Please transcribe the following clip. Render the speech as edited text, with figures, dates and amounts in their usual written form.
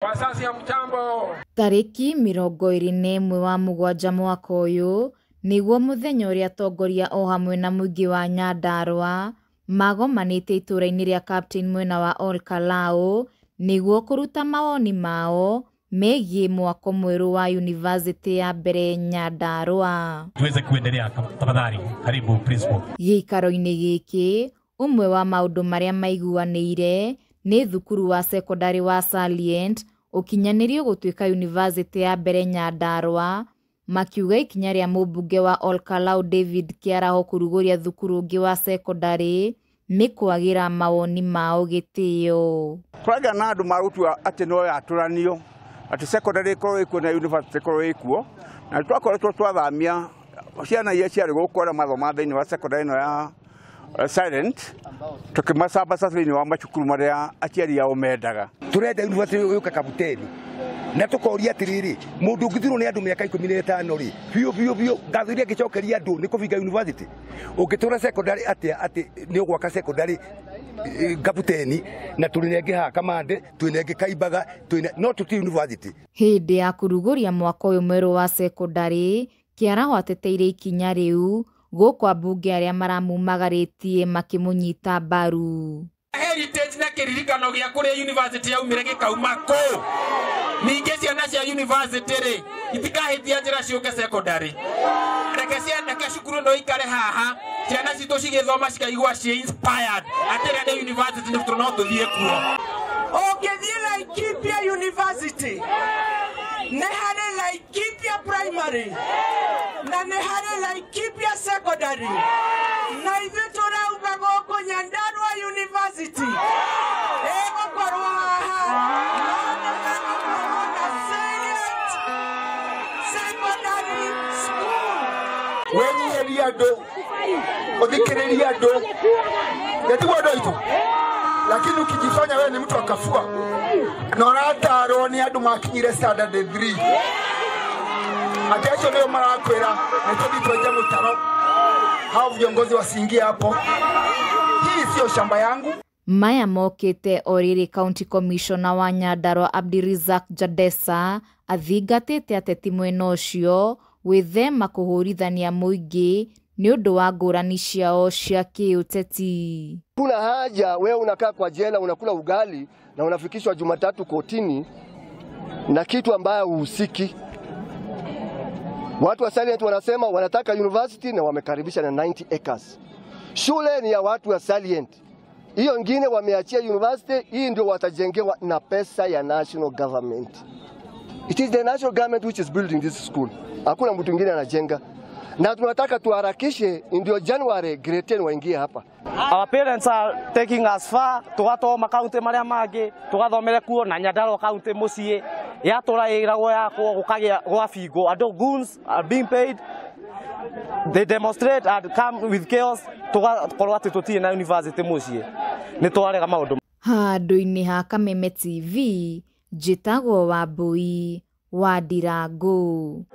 Wazazi hamjambo. Tarĩki 21 wa mũgwanja mwaka ũyũ nĩguo mũthenya ũrĩa atongoria o hamwe na mũingĩ wa Nyandarua magomanĩte itũũra-inĩ rĩa Captain mwena wa Ol Kalou nĩguo kũruta mawoni mao megiĩ mwako mwerũ wa yunivasĩtĩ ya mbere Nyandarua. Tuweze kuendelea tafadhali. Karibu principal. Gĩikaro-inĩ gĩkĩ, ũmwe wa maũndũ marĩa maiguanĩire nĩ thukuru wa cekondarĩ wa Salient ũkinyanĩrio gũtuĩka yunivasĩtĩ ya mbere Nyandarua, makiuga ikinya rĩa mũmbunge wa Ol Kalou David Kĩaraho kũrugũria thukuru ũngĩ wa cekondarĩ nĩ kwagĩra mawoni mao gĩtĩo. Kũragĩa na andũ magũtua atĩ no yatũranio atĩ secondary ĩkorwo ĩkuo na university ĩkorwo ĩkuo, na twakoretwo twathamia ciana iria ciarĩ gũkũ arĩa mathoma thĩinĩ wa secondary ĩno ya Silent, tũkĩmacambaca thĩinĩ wa macukuru marĩa aciari ao mendaga. Turenda university yũke Kabuteni na tukoria atiriri, mundu ũngĩthurwo nĩ andũ mĩaka 15 rĩ, biũ biũ biũ ngatho iria angĩcokeria andũ nĩ kũbinga university. Ũngĩtũra secondary atĩa atĩ nĩ ũgwaka secondary Kabuteni na tũrĩ na ĩngĩ haha Kamande, twĩ na ĩngĩ Kaimbaga, twĩ na no tũtirĩ university. Hĩndĩ ya kũrugũria mwako ũyũ mwerũ wa cekondarĩ, Kĩaraho ateteire ikinya rĩu gũkũ ambunge arĩa maramumagarĩtie makĩmũnyita mbaru. Heritage na kĩririkano gĩa kũrĩa university yaumire gĩkauma kũ? Ningĩ ciana cia university rĩ, itikahĩtia njĩra ciũke secondary. Reke ciana reke cukuru no ikare haha, ciana citũ cigĩthoma cikaigua ciĩ inspired atĩ rĩrĩa nĩ university nĩ no tũthiĩ kuo. Ũngĩthiĩ Laikipia University, nĩ harĩ Laikipia Primary na nĩ harĩ Laikipia Secondary, na ithuĩ tũrauga gũkũ Nyandarua University ĩgũkorwo haha, no nĩ hagũkorwo na Salient Secondary School. Wĩnyiherie andũ, ũthikĩrĩrie andũ, nĩtiguo andũ aitũ, lakini ukijifanya wewe ni mtu akafua na ũratarwo nĩ andũ makinyire standard 3 atĩ acio nĩo marakwĩra nĩ tũthiĩ twenje mũtaro, hao viongozi wasiingie hapo. Hii sio shamba yangu. Maya mokĩte o rĩrĩ County Commissioner wa Nyandarua Abdirizak Jadesa athingatĩte ateti mwena ũcio gwĩthema kũhũrithania mũingĩ nĩ ũndũ wa ngũrani ciao cia kĩũteti. Kuna haja wewe unakaa kwa jela unakula ugali na unafikishwa Jumatatu kotini na kitu ambayo uhusiki. Watu wa Salient wanasema wanataka university na wamekaribisha na 90 acres. Shule ni ya watu wa Salient. Hiyo ingine wameachia university, hii ndio watajengewa na pesa ya national government. It is the national government which is building this school. Hakuna mtu mwingine anajenga. Na tunataka tuharakishe ndio January grade 10 waingie hapa. Our parents are taking us far, tugathoma kaunti maria mangi, tugathomere kuo na Nyandarua kaunti mucii yatura ĩragwo yakwo gũkagĩa gwabingwo. Andũ goons are being paid, they demonstrate and come with chaos, tugakorwo atĩ tũtirĩ na university mũciĩ. Nĩ twarega maũndũ. Handũ-inĩ ha Kameme TV, njĩtagwo Wambui wa Ndirangu.